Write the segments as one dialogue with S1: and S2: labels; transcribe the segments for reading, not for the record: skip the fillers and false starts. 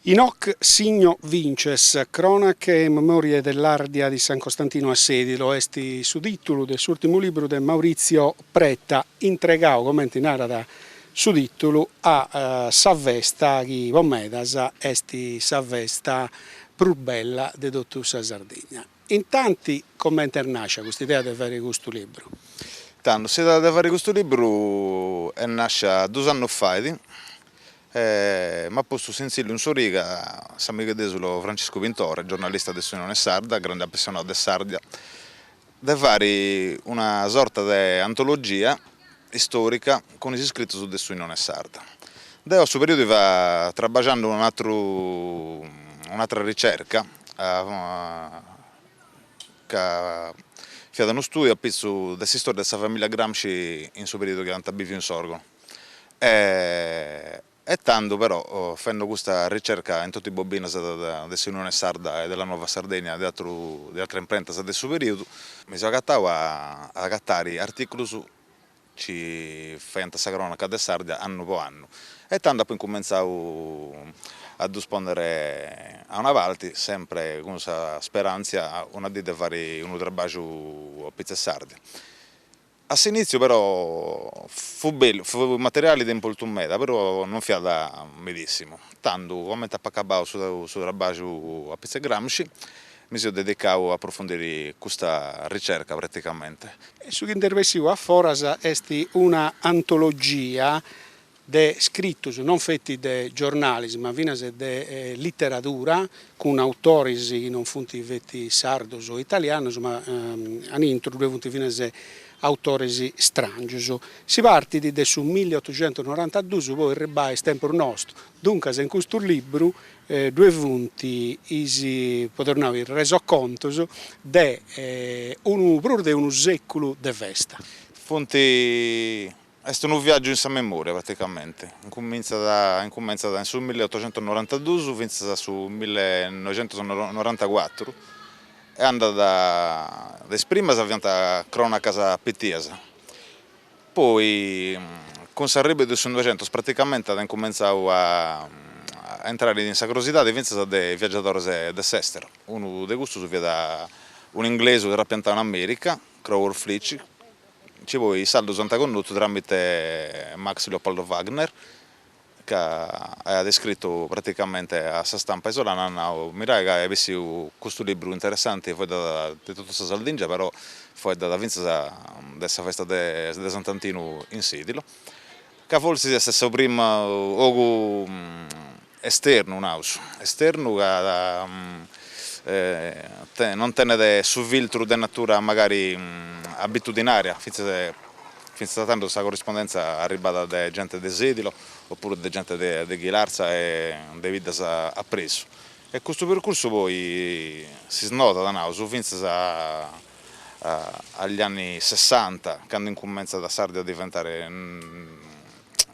S1: In hoc signo vinces, cronache e memorie dell'Ardia di San Costantino a Sedilo est su tìtulu de s'ùrtimu libru de Maurizio Preta, intregau, comenti narat su tìtulu, a sa festa chi po medas est sa festa prus bella de totu sa Sardigna. Intanti comente est nàscia custa idea de fàiri custu libru?
S2: Tando, s'idea de fàiri custu libru est nàscia dus annus fait, M'at postu sintzillu in s'origa s'amigu de Esulo Franciscu Pintore, giornalista de s'Unione Sarda, grande apassionau de s'Ardia, de fari una sorta de antologia istorica cun is iscritus de s'Unione Sarda. Deu a su periodu fia trabaxandu un'atru un'atra ricerca ca fiat unu studiu apitzus de s'istoria de sa familia Gramsci in su periodu chi ant biviu in Sorgono E tando però, fendo custa ricerca in totu is bobinas de s'Unione Sarda e della Nuova Sardegna e de atru de atras imprentas de su periodu, mi seu agatau a agatari articulus chi faiant sa cronaca de s'Ardia annu po annu e tando apu incumentzau a ddus ponnere a una parti, sempre cun sa sperantzia una dì de fari unu trabaxu a pitzu 'e s'Ardia. A s'initziu però fut bellu, fut materiali de importu meda, però non fiat medissimu. Tandu, comente apu acabau su su trabaxu a pitzu 'e Gramsci, mi seu dedicau a aprofundiri custa ricerca praticamente.
S1: E su chi nd'est bessiu a foras est una antologia de scritus, non feti de giornalis ma finas de literadura, cun autoris chi non funt feti sardos o italianos ma anintru ddue funt finas autoris strangius. Si partit de su milliotocentusnorantadus po erribai a is tempus nostus, duncas in custu libru ddue funt is, podeus nai, is resocontus de unu prus de unu seculu de festa.
S2: Funt Est unu viàgiu in sa memòria praticamenti, incumintzat incumentzat in su milliotocentusnorantadus fintzas a su millenoixentusnorantacuatru e andat de is primas fiant crònacas pitias, poi cun s'arribu de su noixentus praticamenti at incumentzau a intrare in sa crosidadi fintzas de viagiadores de s'esteru, unu de custus fiat un'inglesu trapiantau in America, Crower Flich, Chi poi is sardos ant connotu tramite Max Leopoldo Wagner, ca aiat iscritu praticamente a sa stampa isolana, at nau, mirai ca est bessiu custu libru interessanti, fueddat de totu sa Sardingia, però fueddat fintzas de sa festa de Sant'Antinu in Sedilo, ca fortzis est su primu ogu esternu, naus, esternu ca non tenet su filtru de natura magari abitudinaria, fintzas fintzas a tando sa corrispondenza arribbat de gente de Sedilo oppuru de gente de Ghilarza e de biddas a presu. E custu percursu poi si snodat, naus, fintzas a agli anni sessanta, cando incumentzat s'Ardia a diventare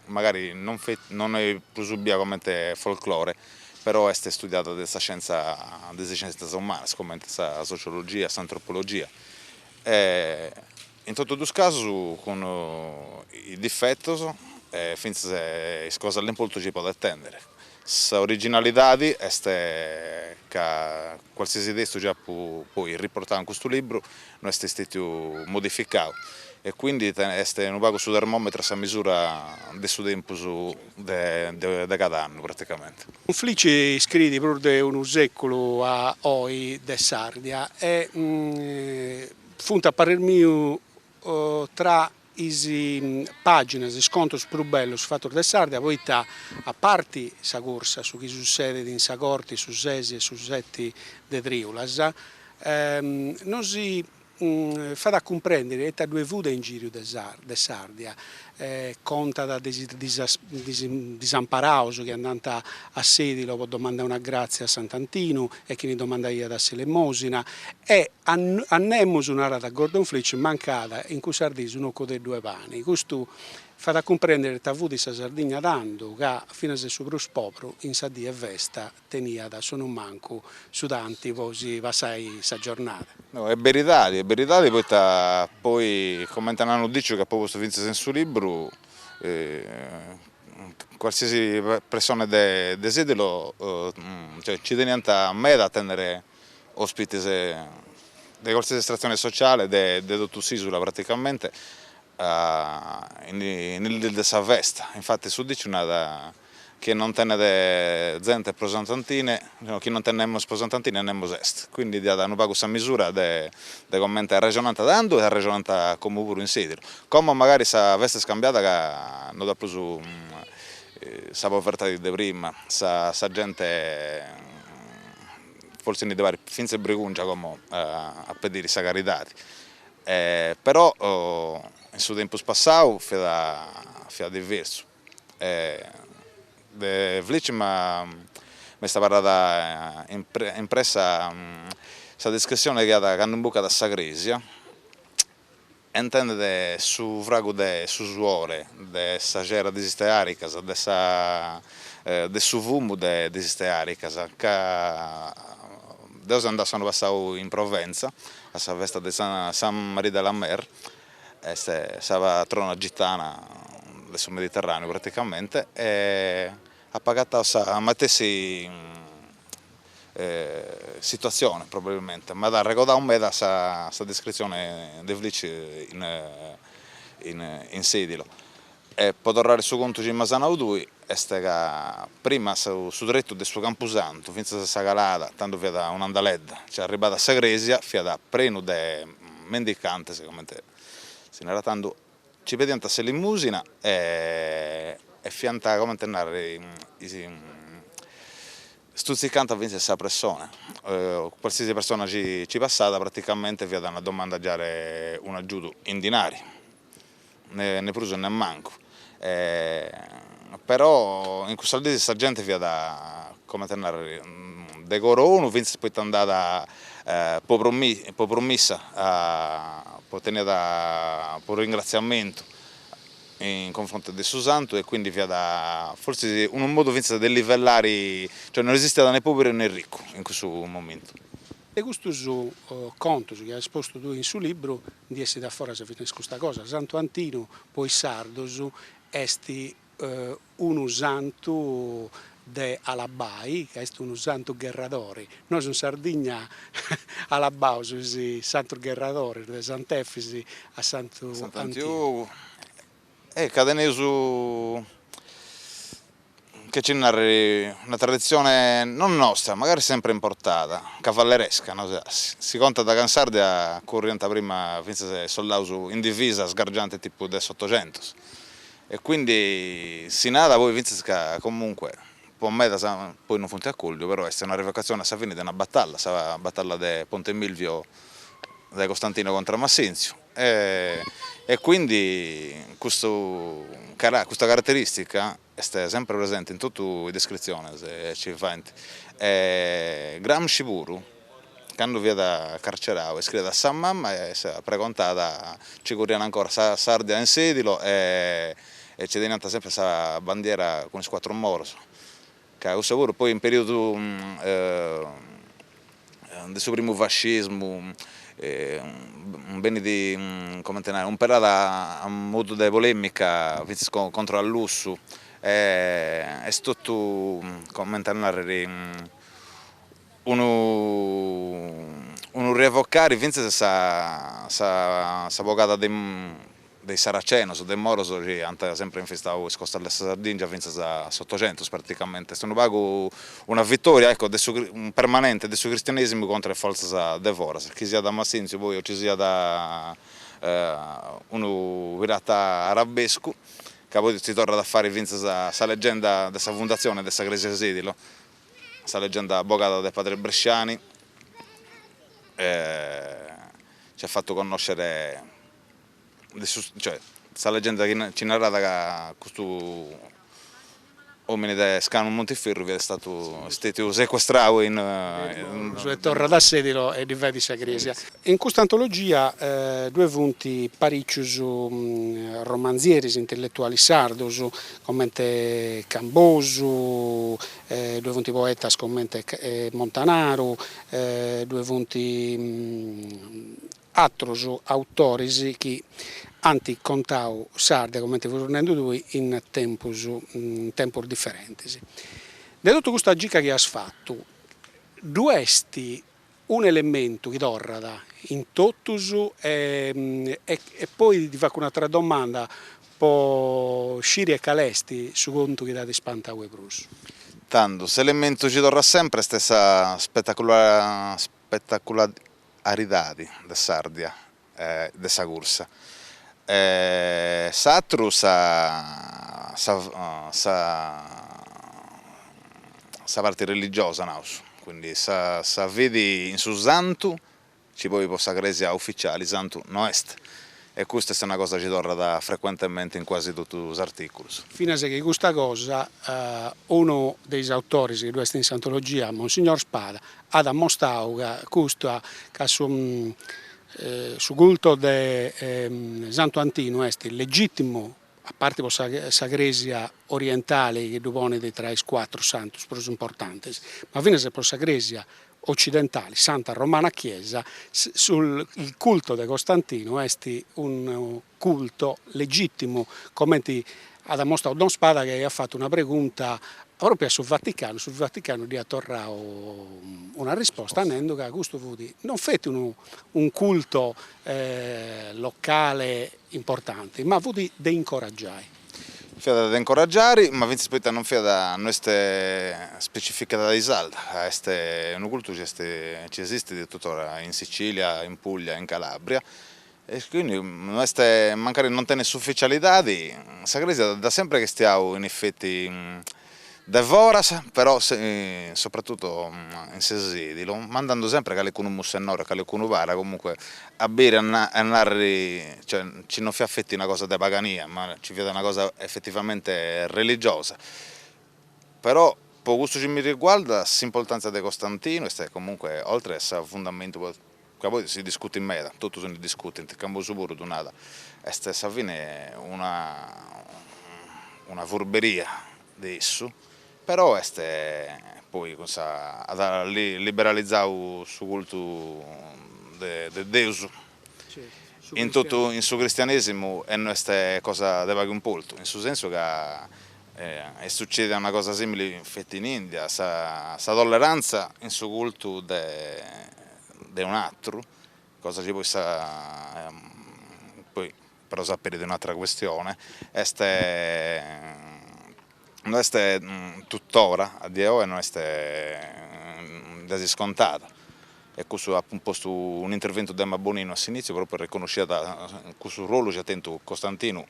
S2: magari non non est prus bia comente folclore, però est studiada de sa scienza de is scientzias umanas comente sa sociologia, s'antropologia e in totu dus casus cun is difetos e fintzas is cosas de importu chi podet tennere. S'originalidadi est ca qualsiasi testu chi apu poi riportau in custu libru no est stetiu modificau e quindi est unu pagu su termometru a sa misura de su tempus de cada annu praticamente.
S1: Flici scriit prus de unu seculu a oi de s'Ardia e funt a parrer miu tra is paginas, is contus prus bellus fatus de s'Ardia poita a parti sa cursa, su chi sussedit in sa corti su ses e su seti de triulas, nosi fait a cumprendiri ita ddue fut in giriu de s'Ardia, contat de is disamparaus chi andant a Sedilo po domandai una gratzia a Sant'Antinu e chini domandaiat s'elemosina e a nemus, narat Gordon Flich, mancàt in cussas diis unu ocodeddu 'e pani. Custu fait a cumprendiri ita fut sa Sardigna tandu, ca finas su prus poberu in sa die 'e festa teniat sonumancu su tanti po si passai sa giornada.
S2: No, est beridadi, est beridadi poita poi, comente nau unu diciu chi apu postu fintzas in su libru, Qualsiasi pressone de de Sedilo cioè ci teniant meda a tennere ospites de qualsiasi estrazione sociale de de totu s'isula praticamente in is dies de sa festa, infati su diciu narat chie non tenet zente pro Santu Antine, no, chi non tenet nemos pro Santu Antine nemos est, quindi diat unu pagu sa misura de de comente arrejonant tando e arrejonant como puru in Sedilo. Como magari sa festa est cambiada ca no ddu at prus sa povertadi de prima, sa sa gente fortzis ndi ddi parit fintzas bregungia como a pediri sa caridadi Però in su tempus passau fiat fiat diversu e de Flici m'est abarrada impressa sa descrissione chi at candu imbucat a sa cresia e intendet su fragu de su suore, de sa cera de is istearicas, de sa de su fumu de is istearicas, ca deu seu andau s'annu passau in Provenza a sa festa de Sainte Marie de la Mer, est sa patrona gitana de su Mediterraneu praticamente, e apo agatau sa matessi situatzione probabilmente, m'at arregodau meda sa descritzione de Flici in in Sedilo E po torrare su contu chi m'as nau tui, est ca prima su tretu de su Campusantu fintzas a sa calada, tando fiat un'andaledda, cioè arribada a sa cresia fiat prenu de mendicantes, comente si narat tando, ci pediant s'elimusina e fiant comente narrer Stutzicant fintzas sa pressone, qualsiasi persona ci ci passat praticamente fiat una domanda giare un'agiudu in dinari, ne prus e ne mancu, però in cussas dies sa gente fiat comente narrer de coro 'onu fintzas poita andat po po promissa po teniat po ringratziamentu in confrontu de su santu e quindi fiat fortzis unu modu fintzas de livellare, cioè no esistiat ne poberu ne riccu in cussu momentu.
S1: De custus contus chi as postu tui in su libru ndi essit a foras fintzas custa cosa, Santu Antinu po is sardus est unu santu de alabai, ca est unu santu gherradori, nosu in Sardigna alabaus is santus gherradoris, de Sant'Efis a Santu
S2: Antiogu. E ca teneus, che ci narrer, una traditzione non nostra, magari sempre importada, cavalleresca, no, si contat ca in Sardia curriant prima fintzas soldaus in divisa sgargianti tipu de s'Otoxentos E quindi si narat poi fintzas ca comunque po medas poi non funt de acordiu, però est una rievocazione a sa fini de una batalla, sa batalla de Ponte Milvio de Costantino contra Massenzio e e quindi custu custa caratteristica est sempre presente in totu is descritziones chi faint e Gramsci puru Candu fiat carcerau iscriiat a sa mama e issa pregontat ci curriant ancora sa Sardia in Sedilo e e ci teniant sempre sa bandiera cun is cuatru moros, ca cussa puru poi in periodu de su primu fascismu benit comente nai umperada a modu de polemica finzas contra a Lussu e est totu comente a narrer Unu unu rievocare fintzas sa sa sa bogada de de is saracenos, de is moros chi ant sempre infestau is costas de sa Sardingia fintzas a s'Otoxentos praticamente, est unu pagu una vittoria ecco de su permanente de su cristianesimu contra is fortzas de foras, chi siat Massintziu poi o ci siat unu pirata arabescu, ca poi si torrat a fari fintzas sa leggenda de sa fundatzione de sa cresia 'e Sedilo Sa legenda bogada de Padre Bresciani ci at fatu connoscere de su cioè sa legenda chi ci narat ca custu omini de Scanu Montiferru fiat statu stetiu sequestrau in
S1: E torrat a Sedilo e ddi fait sa cresia. In custa antologia ddue funt paricius romanzieris intelletualis sardos, comente Cambosu, ddue funt poetas comente Montanaru, ddue funt atrus autoris chi. ant contau s'Ardia, cumenti fus nendu tui, in tempus in tempus diferentis. De totu custa gica chi as fatu, ddu est un'elementu chi torrat in totus e e poi ti facu un'atera domanda po sciri e cal'est su contu chi t'at ispantau 'e prus.
S2: Tando, s'elementu chi torrat sempre est sa spetacularidadi de s'Ardia de sa cursa. S'atru sa sa sa parti religiosa naus, quindi sa sa fidi in su santu chi poi po sa cresia uficiali santu no est e custa est una cosa chi torrat frecuentementi in cuasi totus is articulus.
S1: Finas chi custa cosa unu de is autoris chi ddu est in s'antologia, Monsignor Spada, at ammostau ca custa ca su su culto de Santu Antinu est legìtimu, a parti po sa sa crèsia orientali chi ddu ponit tra is cuatru santus prus importantis, ma finas po sa crèsia occidentali, Santa Romana Chiesa, su il culto de Costantinu est unu culto legìtimu, comenti at ammostau Don Spada chi aiat fatu una pregunta propriu a su Vaticanu, su Vaticanu dd'iat torrau una risposta nendu ca custu fut non feti unu un culto locale importanti, ma fut de incoraggiai.
S2: Fiat de incoraggiari, ma fintzas poita non fiat, no est specificada de sarda, est unu cultu chi est chi esistit tutora in Sicilia, in Puglia, in Calabria E quindi no est, mancari non tenet s'uficialidadi, sa crèsia dd'at sempri castiau in effeti de foras, però soprattutto in Sedilo, mandando sempre calicunu mussennore o calicunu para comunque a biri a narri, cioè ci non fiat feti una cosa de pagania, ma ci fiat una cosa effettivamente religiosa. Però po cussu chi mi riguardat s'importanza de Costantinu est comunque oltre a su fundamentu Ca poi si discutit meda, totus ndi discutint, Cambosu puru ddu nat, est a sa fine una una furberia de issu, però est poi cun sa at liberalizau su cultu de de Deus in totu in su cristianesimu e no est cosa de pagu importu, in su sensu ca est sucedida una cosa simili feti in India, sa sa tolleranza in su cultu de de un'atru, cosa chi poi sa poi però s'aperit un'atra questione, est no est tuttora a die oe no est gasi iscontada e cussu at postu un'interventu de Emma Bonino a s'initziu propriu reconnosciat cussu ruolu chi at tentu Costantinu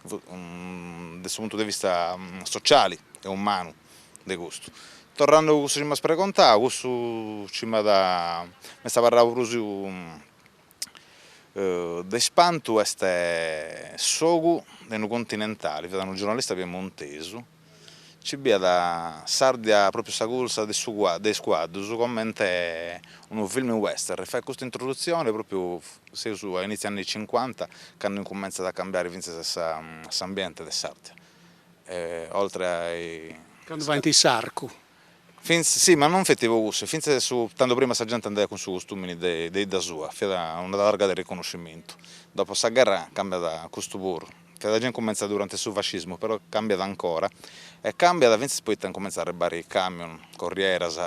S2: de su puntu de vista sociali e umanu de custu. Torrando a cussu chi m'as pregontau, cussu chi m'at m'est abarrau prus de ispantu est s'ogu de unu continentali, fiat unu giornalista piemontesu Ci biat s'Ardia propriu sa cursa de su de is cuaddus comente unu film western e fait custa introduzione propriu seus a iniziu anni cincuanta candu incumentzat a cambiare fintzas s'ambiente de s'Ardia e oltre ai
S1: Candu faint s'arcu.
S2: Fintzas, si, ma non feti po cussu, fintzas su, tandu prima sa genti andaiat cun su costumini de de 'idda sua, fiat una targa de riconoscimentu. Dopo sa gherra cambiat custu puru, fiat giai incumentzat durante su fascismu, però cambiat ancora e cambiat fintzas poita incumentzat a arribare camion, corrieras,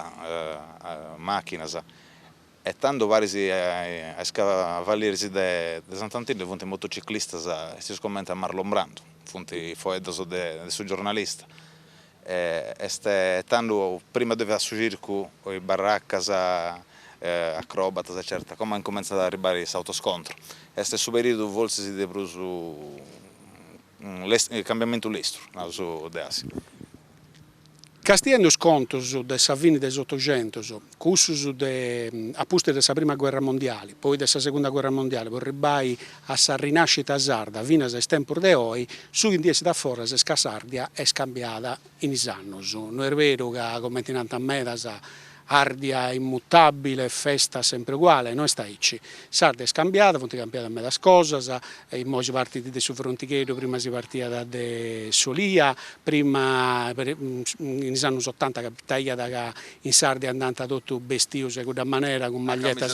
S2: machinas e tando paris a is cavallieris de Sant'Antinu funt motociclistas estius comente a Marlon Brando, funt foeddos de su giornalista Est tando prima ddoe fiat su circu o is barracas, acrobatas eccetera, como incumentzat a arribbare s'autoscontro. Est su periodu fortzis de prus cambiamentu lestru, naraus deasi.
S1: Castiendu is contus de sa fini de s'Otoxentus, cussus de a pustis de sa prima guerra mondiali, poi de sa segunda guerra mondiali, po arribbai a sa rinascita sarda finas a is tempus de oi, su chi ndi essit a foras est ca s'Ardia est cambiada in is annus. No est beru ca, comenti nant medas, Ardia immutabile, festa sempre uguale, no est aici. S'Ardia est cambiada, funt cambiadas medas cosas, immoi si partit de su Frontigheddu, prima si partiat de s'Olia, prima in is annus otanta capitaiat ca in s'Ardia andant totu bestius de cudda manera cun maglietas,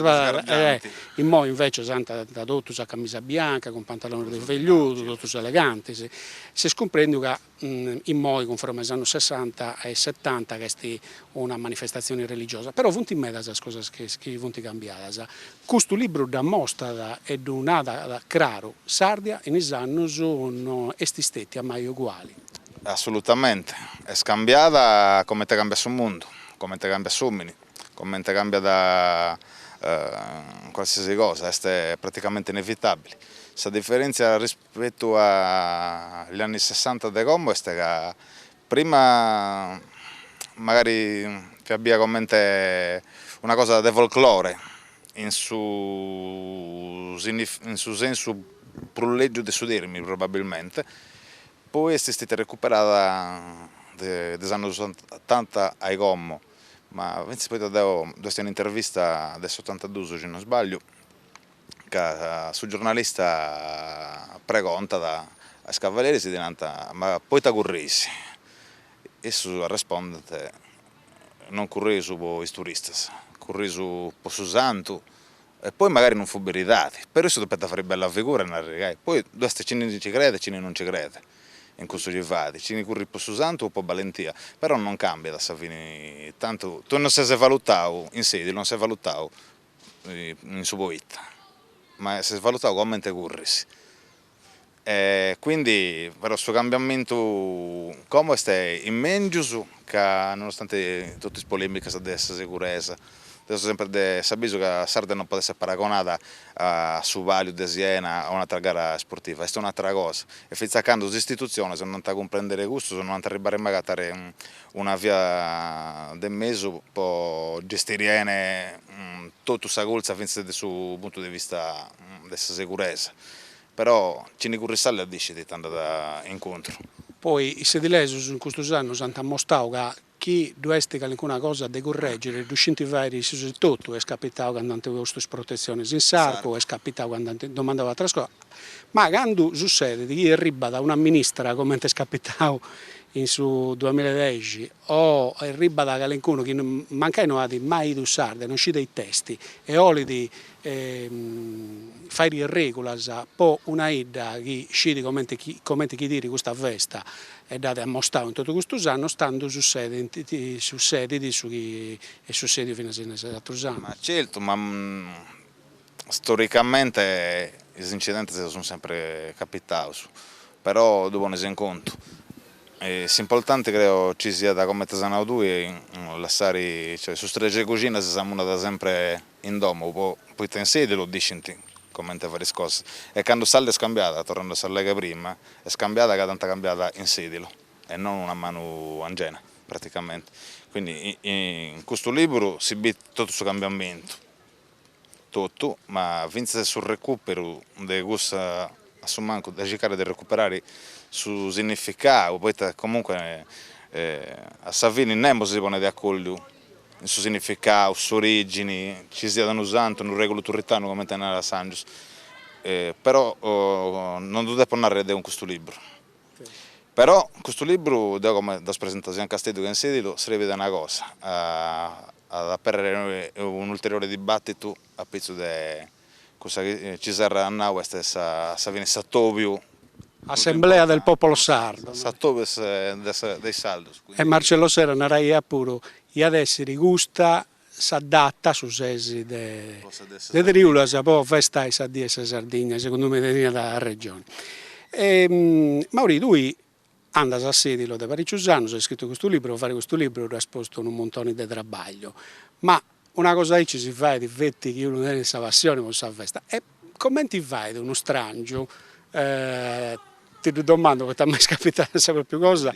S1: immoi invecias andant totus a camisa bianca cun pantalonis de velludu, totus elegantis. S'est cumprendiu ca immoi cunfromma a is annus sessanta e setanta ca est una manifestazioni religiosa, però funt medas sas cosas chi funt cambiadas. Custu libru dd'ammostat e ddu narat craru, s'Ardia in is annus no est istetia mai uguali.
S2: Assolutamente, est cambiada comente cambiat su mundu, comente cambiat s'omini, comente cambiat qualsiasi cosa, est praticamente inevitabili. Sa diferentzia Rispetu a gli anni sessanta de como est ca prima magari fiat bia comente una cosa de folclore in su in su sensu prus lègiu de su termini probabilmente, poi est istetia recuperada de is annus otanta a como, ma fintzas poita deu ddu est un'intervista de s'otantadus si non sbagliu ca su giornalista pregontat a is cavalleris ddi nant ma poita curreis? Issus arrespondent non curreus po is turistas, curreus po su santu e poi magari non fut beridadi, però issu depiat fai bella figura e narri gai, poi ddu est chini nci creit e chini non nci creit in cussu chi fait, chini currit po su santu o po balentia, però non cambiat a sa fini, tantu tui non ses valutau in Sedilo, non ses valutau in su poita, ma ses valutau comente curris. E quindi però su cambiamentu como est in mengius ca nonostante totu is polemicas de sa seguresa, deu seu sempre de s'abisu ca s'Ardia non podet esser paragonada a su Paliu de Siena o a un'atera gara sportiva, est un'atera cosa e finzas a candu is istitutziones non ant a cumprendere custu non ant arribbare mai a agatare una via de mesu po gestiri 'ene totu sa cursa fintzas de su puntu de vista de sa seguresa, però chini currit s'Ardia dd'iscit ita andat incontru.
S1: Poi is sedilesus in custus annus ant ammostau ca chi ddu est calincuna cosa de currègiri ddu scint fàiri issus etotu, est capitau candu ant postu is protetzionis in s'arcu, est capitau candu ant domandau ateras cosas, ma candu sussedit chi erribat una ministra comente est capitau in su duamiladexi o erribat calincunu chi mancai no at mai 'idu s'Ardia, non scit it'est e 'olit fairi regulas po una 'idda chi scit comente comente chidiri custa festa e dd'at ammostau in totu custus annus, tandu sussedint sussedit su chi est sussediu finas in is atrus annus.
S2: Ma certu, ma storicamente is incidentes sunt sempre capitaus, però ddu pones in contu S'importanti creo ci siat comente as nau tui lassari, cioè su strexu 'e coxina si samunat sempre in domo po poita in Sedilo dd'iscint comente fai is cosas e candu s'Ardia est cambiada, torrendu a s'allega 'e prima, est cambiada ca dd'ant cambiada in Sedilo e non una manu angena praticamente, quindi in custu liburu si bit totu su cambiamentu totu, ma fintzas su recuperu de cussa, a su mancu de circare de recuperare su significau, poita comunque a sa fini nemos si ponet de acordiu in su significau, s'origini, ci siat unu santu, unu regulu turritanu comente narat Sangius, però non ddu depo narrer deu in custu libru. Però custu libru, deo como ddas presento sia in Casteddu che in Sedilu, srebit a una cosa, a at aperrere un'ulteriore dibattitu a pitzu de cussa chi ci Serra at nau est sa sa fini s'atobiu
S1: Assemblea del popolo sardo.
S2: S'atobiu de is sardos.
S1: E Marcello Serra naraiat puru, iat essiri custa sa data, su ses de triulas, po festai sa Die 'e sa Sardigna, segundu mei teniat arregioni. Maurì, tui andas a Sedilo de paricius annus, as scritu custu libru, po fai custu libru ddu as postu unu muntoni de trabagliu, ma una cosa aici si fait feti chi unu tenit sa passioni po sa festa, e comenti fait unu strangiu, ti ddu domandu poita m'est capitada sa propriu cosa,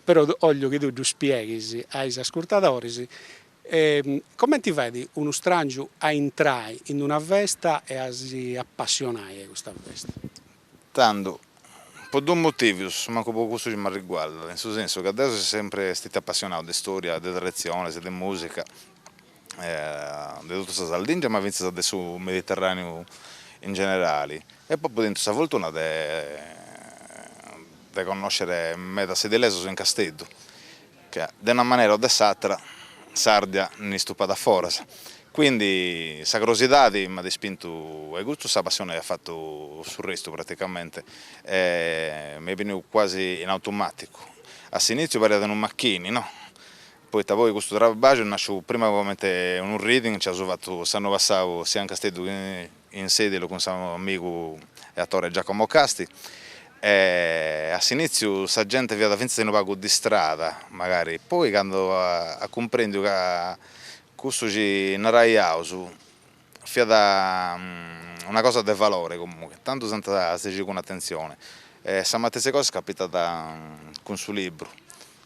S1: però 'ogliu chi tui ddu spieghis a is ascurtadoris, Comenti fait unu strangiu a intrai in una festa e a si apassionai 'e custa festa?
S2: Tandu, po dus motivus, mancu po cussu chi m'arriguardat, in su sensu ca deu seu sempri stetiu apassionau de storia, de traditzionis, de musica. de totu sa Sardingia ma fintzas de su Mediterraneu in generali e poi apu tentu sa fortuna de de connoscere medas sedilesos in Casteddu ca de una manera o de s'atera s'Ardia ndi stupat a foras, quindi sa crosidadi m'at ispintu e custu sa passioni at fatu su restu praticamente e m'est benniu quasi in automaticu, a s'iniziu pariat unu machini no, poita poi custu trabagliu est nasciu prima comente unu reading chi aus fatu s'annu passau sia in Casteddu chi in Sedilo cun s'amigu e atore Giacomo Casti e a s'initziu sa gente fiat fintzas unu pagu distrada magari, poi candu at cumprendiu ca cussu chi naraiaus fiat una cosa de valore comunque, tando s'ant sighiu cun atentzione e sa matessi cosa est capitada cun su libru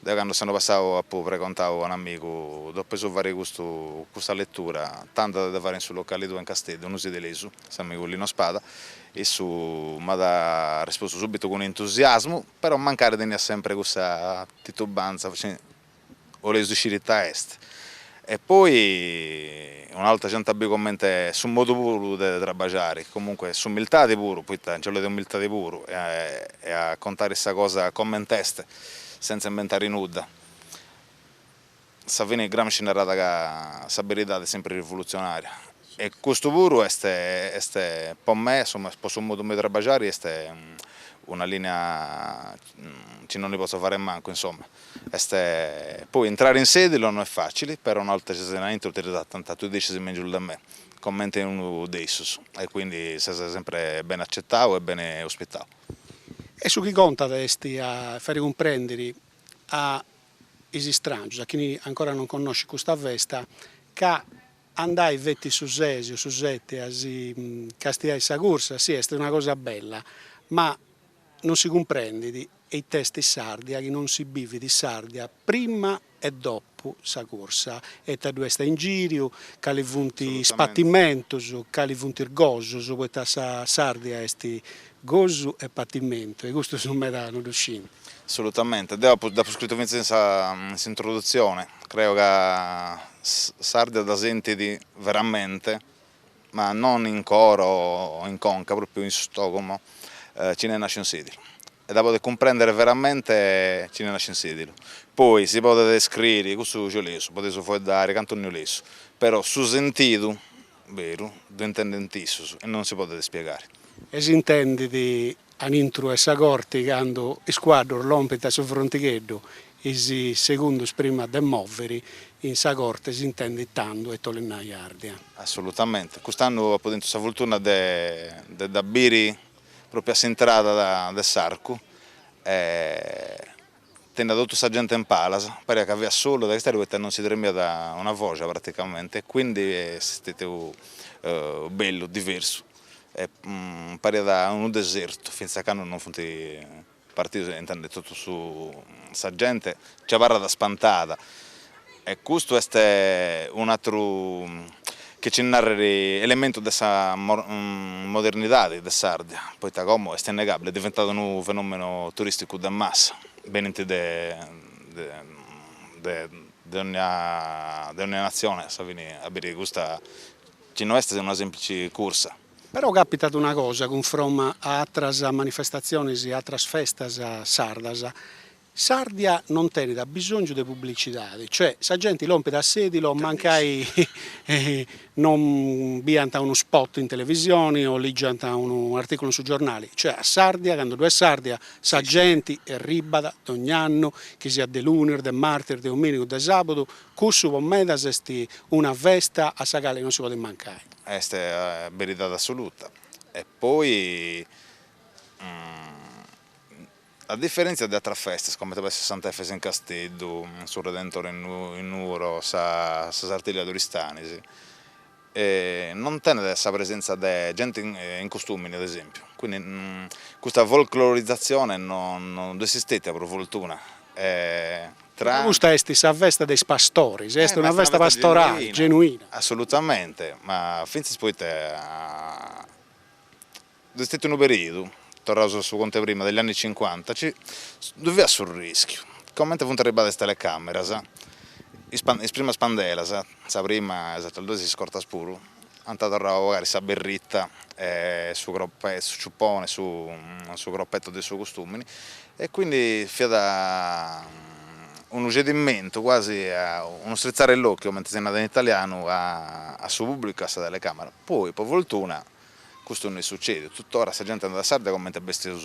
S2: Deo cando s'annu passadu apo pregontadu a un'amigu, depeus fare custu custa letura, t'andat de fare in su locali tua in Casteddu, unu sedilesu, s'amigu Lino Spada, issu m'at rispostu subitu cun entusiasmu, però mancari teniat sempre cussa titubanza, 'oleus isciri ita est. E poi una 'olta chi ant biu comente su modu puru de trabagiare, comunque s'umiltadi puru, poita nci 'olet umiltadi puru e a contare sa cosa coment'est, senza imbentare nudda. Sa fini Gramsci narat ca sa beridade est sempri rivolutzionaria e custu puru est est po me, insoma, po su modu meu de trabagiare est una linea chi non ndi potzo fare a mancu, insoma. Est poi intrare in Sedilo no est facili, però una 'olta chi ses aintru ti tratant, tui dd'iscis mengius de me, comente unu de issus e quindi ses sempre bene acetau e bene ospitau.
S1: E su chi contat est a fai cumprendiri a is istrangius, a chini ancora non connoscit custa festa, ca andai feti su sesi o su seti a si castiai sa cursa, si est una cosa bella, ma non si cumprendit it'est s'Ardia chi non si bivit s'Ardia prima e dopu sa cursa, ita ddu est a ingiriu, cali funt is patimentus, cali funt is gosus, poita sa s'Ardia est gosu e patimentu e custus meda non ddu scint.
S2: Assolutamente, deo apu dd'apu scritu fintzas in sa in s'introduzione, creo ca s'Ardia dda sentit veramente, ma non in coro o in conca, propriu in su stogomo, chini est nasciu in Sedilo e dda podet cumprendere veramente chini est nasciu in Sedilo. Poi si podet scriri, cussu chi 'oleus, podeus fueddare cantu ndi 'oleus, però su sentidu beru ddu intendent issus e non si podet spiegare.
S1: E s'intendit anintru 'e sa corti candu is cuaddus lompint a su frontigheddu is segundus prima de moviri in sa corte s'intendit tandu ita 'olit nai Ardia.
S2: Assolutamente, cust'annu apu tentu sa fortuna de de dda biri propriu a s'intrada de s'arcu e teniat totu sa gente in palas, pariat ca fiat solu de castiai poita non si tremiat una fogia praticamente, quindi est stetiu bellu, diversu e pariat unu desertu finzas a candu non funt partius e intendit totu su sa gente nci abarrat spantada e custu est un'aturu chi ci narrer elementu de sa modernidadi de s'Ardia, poita como est innegabile, est diventadu unu fenomenu turisticu de massa, benint de de de 'onnia de 'onnia natzione a sa fini a biri custa chi no est una semplici cursa.
S1: Però capitat una cosa cunfroma a atras manifestatzionis e atras festas sardas, S'Ardia non tenit abisongiu de publicidadi, cioè sa genti lompit a Sedilo mancai non biant unu spot in televisioni o ligiant unu articulu in su giornali, cioè a s'Ardia, candu ddu est s'Ardia, sa genti erribat dogn'annu, chi siat de lunis, de martis, de dominigu, de sabudu, cussu po medas est una festa a sa cali non si podit mancai.
S2: Est beridadi assoluta e poi A diferèntzia de atras festas, comente podet esser Sant'Efes in Casteddu, su Redentore in Nuoro, sa Sartiglia de Oristanis, non tenet sa presèntzia de gente in costùmini, ad esèmpiu, quindi custa folclorizatzione non ddu est stètia pro fortuna
S1: tra. Custa est sa festa de is pastoris, est una festa pastorali, genuina.
S2: Assolutamente, ma fintzas poita Ddu est stetiu unu periodu, torraus a su contu 'e prima, degli anni cinquanta, ci ddu fiat su rischiu, comente funt arribbadas is telecameras. Is primas pandelas, sa prima e is ateras duas iscortas puru, ant torrau a bogare sa berrita e su crope su ciuppone su su cropetto de su costumini e quindi fiat unu cedimentu quasi unu strizzare l'occhio cumenti si narat in italianu a su pubblicu e a sa telecamera, poi po fortuna custu no est sucediu, tuttora sa genti andat a Sardia cumenti bestius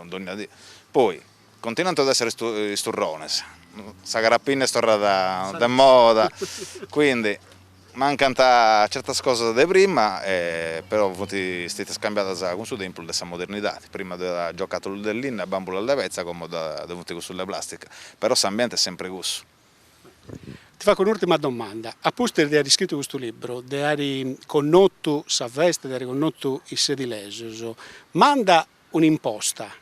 S2: dogna dì, poi Continuant ad essere is turrones, sa carapinna est torrada de moda, quindi mancant certas cosas de prima però funt stetias cambiadas cun su tempus de sa modernidadi, prima ddu iat giocatulus de linna e bambulas de petza, como ddu funt cussus de plastica, però s'ambienti est sempri cussu.
S1: Ti faco un'urtima domanda, a pustis de aer iscritu custu libru, de aer connotu sa festa, de aer connotu is sedilesos, manda un'imposta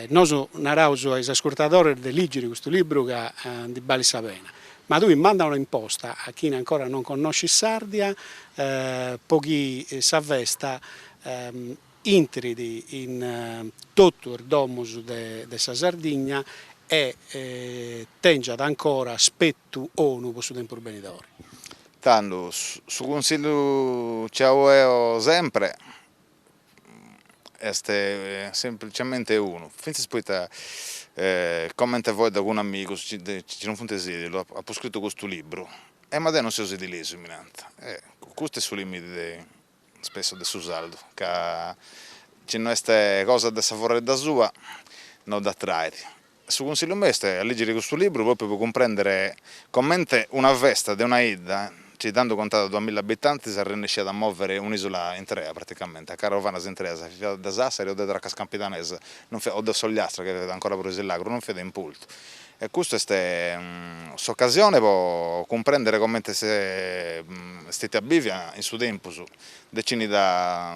S1: Nosu naraus a is ascurtadores de lìgiri custu libru ca ndi balit sa pena, ma tui manda una imposta a chini ancora non connoscit Sardia po chi sa festa intrit in totu is domus de sa Sardigna e tengiat ancora aspetu 'onu po su tempus benidori.
S2: Tando, su cunsillu chi 'ao eo sempre Est semplicemente unu, fintzas poita comente fueddo cun amigus chi non funt de Sedilo, apu scritu custu libru e ma deu non seu sedilesu mi nant, e custu est su limiti de spesso de su sardu, ca chi no est cosa de sa forredda sua no dd'atrait. Su cunsillu meu est a ligiri custu libru propriu po cumprendere comente una festa de una 'idda chi tando contat duamilla abitantes arrennesciat a movere un'isula intrea praticamente, a caravanas intreas, fiat de Sassari o de Tracas Campidanesas, non fiat o de s'Ogliastra chi fiat ancora prus illargu, non fiat de importu. E custu est s'occasione po cumprendere comente est stetia bivia in su tempus de chini dd'at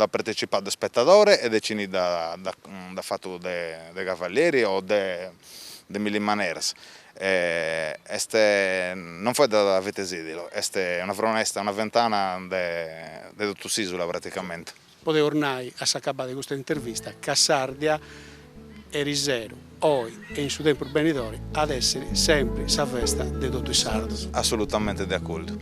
S2: partecipau de spetadore e de chini dd'at fatu de cavalieri o de milli maneras. Est, non fueddat feti 'e Sedilo, est una fronesta, una ventana de totu s'isula praticamente.
S1: Podeus nai a s'acabada de custa intervista ca Sardia eriseru, oi e in su tempus benidori at essiri sempri sa festa de totu is sardus.
S2: Assolutamente de acordu.